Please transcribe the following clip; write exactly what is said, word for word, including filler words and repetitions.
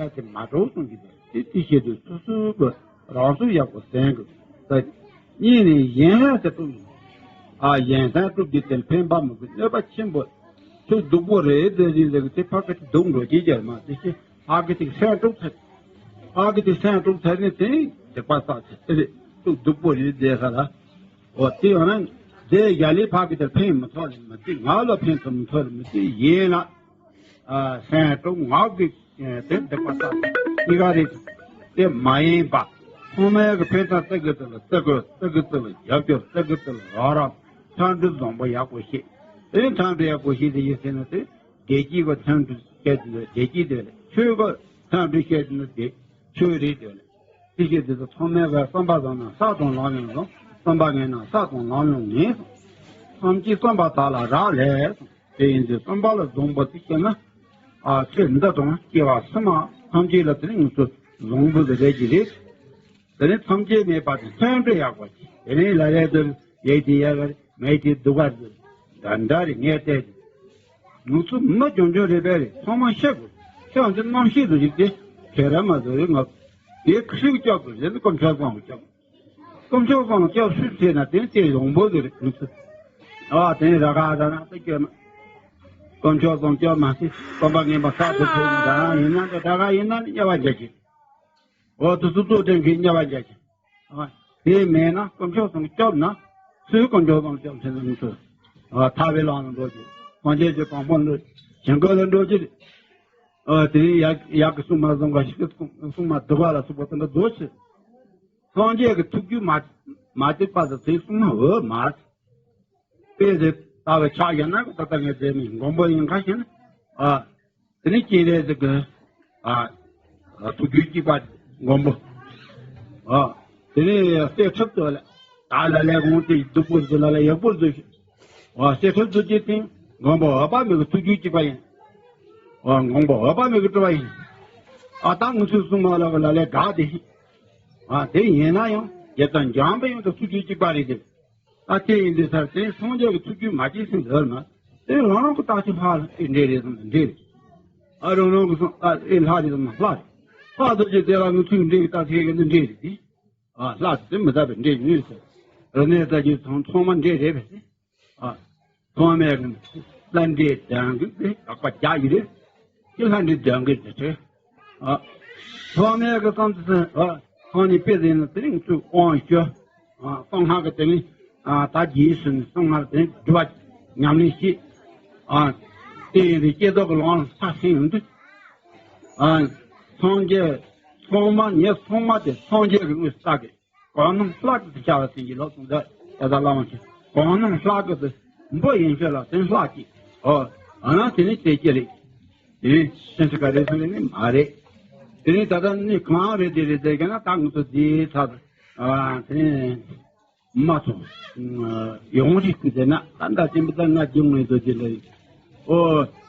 ས་དེ་མ་གྲོགས་གསུང་གི་འདུག་དེ་དེ་བཤད་དུས་སོ་སོའི་གི་རང་སོ་ཡག་པོ་གསན་དགོས། ད་གཉིས་ནས་ཡན་ལག་དེ་སྒྲུབ། ཨ་ཡན་ལག་སྒྲུབ་རྒྱུ་དེ་ལ་ཕན་པ་མི་དགོས་གནོད་པ་ཆེན་པོ། ཚུར་སྡུག་པོ་རེད་དེ་རིང་ལ་གི་དེ་ཕ་གི་དེ་སྡུག་འགྲོ་གི་རྒྱལ་མ་དེ་ཤེས་ཨ་གི་དེ་སེམས་སྒྲུབ་ཐལ། ཨ་གི་དེ་སེམས་སྒྲུབ་ཐལ་ནས་དེ་སྡིག་པ་བསགས་ཐལ་དེ་རེད། ཚུར་སྡུག་པོ་རེད་དེ་ས་ལ། འོ་དེ་ཡང་ན་དེ་ཡ་ལི་ཕ་གི་དེ་ཕན་མི་ཐོགས་ལ་མི་དེ་ང་ལ་ཕན་ཐོགས་མི་ཐོགས་ལ་མི་དེ་ཡན་ལག་ཨ་སེམས་སྒྲུབ་ངག་གི་དེ་སྡིག་པ་བསགས་གཉིས་ཀ་རེད། དེ་མ་ཡིན་པ་ཚང་མའི་གི་ཕན་ཐོགས་ཙི་གི་ཙི་ལ་བརྩི་དགོས། ཙི་གི་ཙི་ལ་རྒྱབ་སྐྱོར། ཙི་གི་ཙི་ལ་རོགས་རམ། འཚམས་འདྲི་བཟང་པོ་ཡག་པོ་བྱེད། དེ་འཚམས་འདྲི་ཡག་པོ་བྱེད་དེ་ཡིན་ཟེར་ན་དེ་བདེ་སྐྱིད་ཀྱི་འཚམས་འདྲི་བྱེད་དེ་བདེ་སྐྱིད་དེ་ལ་ཆོས་ཀྱི་འཚམས་འདྲི་བྱེད་དེ་ན་བདེ་ཆོས་རེད་དེ་ལ། དེ་བཞིན་དེ་ཚོ་ཚང་མས་བསམ་པ་བཟང་ན་བསགས་དང་ལམ་ལྷོང་། བསམ་པ་ངན་ན་བསགས་དང་ལམ་ལྷོང་ངན། ཐམས་ཅད་བསམ་པ་དག་ལ་རག་ལས། དེ་ཡིན་དུས་བསམ་པ་ལ་བཟང་པོ་དེ་སྐྱེས་ན། ཨ་ཚེ་འདི་དང་སྐྱེ་བ་ཕྱི་མ་ཐམས་ཅད་ལ་དེ་ནི་ང་ཚོ་བཟང་པོ་དེ་རེད་ཀྱི་རེད། དེ་ནི་ཐམས་ཅད་མེད་པ་དེ་ཚོན་འདྲེ་ཡག་པ་ཅིག་དེ་ནི་ལ་ལས་དུ་ཡེ་དེ་ཡག་ག་མེད་དེ་སྡུག་ག་དེ་འདྲ་རེད་ངས་བལྟས་ཏེ། ང་ཚོ་མི་རྒྱུན་རྒྱུན་རེད་པས་རེད། ཚང་མ་ཤེས་དགོས། ཤེས་འདི་རྣམ་ཤེས་དུ་ཞིག་སྟེ་ཁྱེད་རང་མ་བཟོ་རེད། ང་དེ་ཁྲིག་སྐྱོབ་དགོས་རེད། དཀོན་མཆོག་གསུམ་སྐྱོབ། དཀོན་མཆོག་གསུམ་སྐྱོབ་ཤུགས་ཆེ་ན་དེ་དེ་ཡོང་པོ་དེ་རེད། ང་ཚོ་ཨ་དེ་ར་ག་ར་ན་དེ་སྐྱོབ་ན་དཀོན་མཆོག་གསུམ་སྐྱོབ་མ་ཤེས་བསམ་པ་ངན་པ་ས་དུ་ཐོན་ད་ཡིན་ན་དེ་ད་ག་ཡིན་ན་དམྱལ་བ་འཇལ་གྱི། འོ་དུ་སུ་ཚོ་དྲན་གྱི་དམྱལ་བ་འཇལ་གྱི། ཨ། དེ་མེད་ན་དཀོན་མཆོག་གསུམ་སྐྱོབ་ན། སུས་དཀོན་མཆོག་གསུམ་སྐྱོབ་ཟེར་ན་མི་ཚོ། ཨ། ཐར་པའི་ལམ་ལ་འགྲོ་གི། སངས་རྒྱས་ཀྱི་གོ་འཕང་ལ་ཞིང་ཁམས་ལ་འགྲོ་གི། ཨ། དེ་ནས་ཡག་ཡག་གི་སྲུང་མ་བཟང་པོ་ཞིག་གི་སྲུང་མ་སྡུག་པ་ལ་སོགས་པ་དེ་འདྲ་རྫོགས་ཕྱིར། སངས་རྒྱས་ཀྱི་ཐུགས་རྒྱུད་མ་མ་གཅིག་པ་དང་དེའི་སྲུང་མ་འོས་མ་རེད། དཔེ་དེ་ལྟ་བའི་ཕྱག་བཞག་ན་ད་ལྟ་ངས་མཛད་མི་མགོན་པོ་ཡིན་ཁ་ཞེ་ན། ཨ། དེ་ནི་སྤྱན་རས་གཟིགས་ཀྱི་ཨ་ཐུགས་རྒྱུད་གཅིག་པ་མགོན་པོ། ཨ། དེ་ནི་གསེར་ཁྲབ་ཏུ་ལ་ད་ལ་ལས་གོང་དེ་སྡུག་པོ་བཟོ་ལ་ལ་ཡག་པོ་བཟོ་ཞིག་ཨ། གསེར་ཁྲབ་ཏུ་ཅི་སྟེང་མགོན་པོ་འོད་དཔག་མེད་ཀྱི་ཐུགས་རྒྱུད་གཅིག་པ་ཡིན། ཨ། མགོན་པོ་འོད་དཔག་མེད་ཀྱི་སྤྲུལ་པ་ཡིན། ཨ། ད་ང་ཚོས་གསུང་མ་ལ་ལ་ལས་དགའ་དེ་ཞིག་ཨ། དེ་ཡིན་ན་ཡང་རྒྱལ་དང་འཇམ་པའི་དབྱངས་དང་ཐུགས་རྒྱུད་གཅིག་པ་རེད་དེ། ད་དེ་ཡིན་དུས་ཚར་དེ་སངས་རྒྱས་ཀྱི་ཐུགས་རྒྱུད་མ་སྐྱེས་ཟིན་ཟེར་ན། དེ་རང་རང་གི་རྟགས་ཆོས་ལྷག་ལ་ཨེ་འདྲེ་རེད་ཟེར་ན་འདྲེ་རེད། ཨ། རང་རང་གི་སོང་ཨ་ཨེ་ལྷག་རེད་ཟེར་ན་ལྷག་རེད། ལྷག་ཏུ་ཅི་དེ་ལ་ངའི་ཐུགས་འདྲེ་གི་རྟགས་ཆོས་ཀྱི་འདི་འདྲེ་རེད་དེ། ཨ། ལྷག་ཏུ་མི་ཟ་བའི་འདྲེ་ཉུལ་ཟེར། རི་ནས་ཟ་རྒྱུ་ཚང་ཚང་མ་འདྲེ་རེད་པས་ཟེར། ཨ། ཚང་མས་ལྷ་འདྲེ་ལྡན་གི་དེ་དགག་པ་རྒྱག་ཡི་རེད། ཀྱི་ལྷ་འདྲེ་ལྡན་གི་དེ་ཚོས། ཨ། ཚང་མས་གི་བསམ་ཚུལ་ཨ། ཚང་ནི་དཔེ་ཟིན་ན་དེ་རིང་ཚུར་དབང་ཞུ། ཨ། གསང་སྔགས་ཀྱི་དེ་ནི་ཨ། ད་རྗེས་སུ་ནི་གསང་སྔགས་དེ་ནི་སྒྲུབ་པ་ཉམས་ལེན་བྱེད། ཨ། དེ་ཡིན་དུས་བསྐྱེད་རྫོགས་ཀྱི་ལམ་ལ་ས་སེང་ཡོང་དུས། ཨ། སངས་རྒྱས་ཚང་མ་ཉེ་ཚང་མ་དེ་སངས་རྒྱས་ཀྱི་དངོས་སུ་བལྟ་དགོས། གང་རྣམས་ལྷ་གི་ཏུ་བྱ་བ་ཟིན་གྱི་ལོག་སོང་ཟེར་ད་ལྟ་བླ་མ་ཁྱེད་གང་རྣམས་ལྷ་གི་ཏུ་འབུ་ཡིན་ཤོད་ལ་དེ་ལྷ་གཅིག་ཨོ། ཨ་ན་དེ་ནི་དེ་སྐྱེ་རེད། དེ་ནི་ཤིན་ཏུ་ག་རེ་ཟེར་ནི་མ་རེད། དེ་ནི་ད་ལྟ་ནི་གང་རེད་དེ་རེད་ཟེར་ག་ན་ད་ང་ཚོ་དེའི་ཚབ་ཨ་དེ་ནི་མ་ཐོང་ཡོང་རིགས་ཀྱི་ཟེར་ན་ད་ད་ཅི་མི་ད་ང་སྒྱུང་ངེས་དོ་ཅི་ལ་ཨོ།